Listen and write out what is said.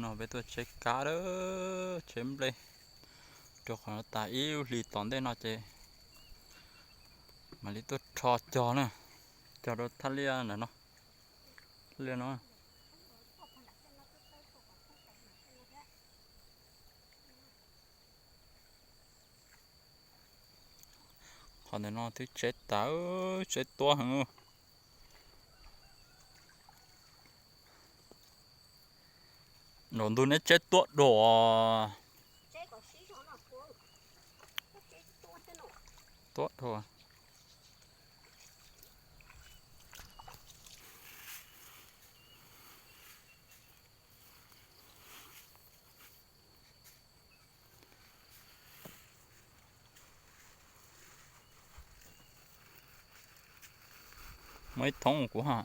No peb tuaj tseb kab, tseb nplej, rau qhov no tas ib lub hlis tom ntej no ces mam li tuaj rho cog na, cog rau thaj liaj ntawm no, thaj liaj no. Qhov ntawm no twb tseb tas, tseb tuab heev. Nram ntug neb tseb tuab dua. Tuab dua. Muaj ib thoob kuv ha.